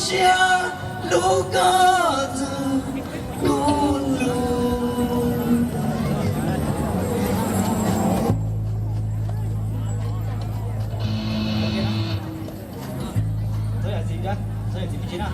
Siab hlub koj txog kuv lub. Txhob yam txiv, txhob yam txiv peb tsis na.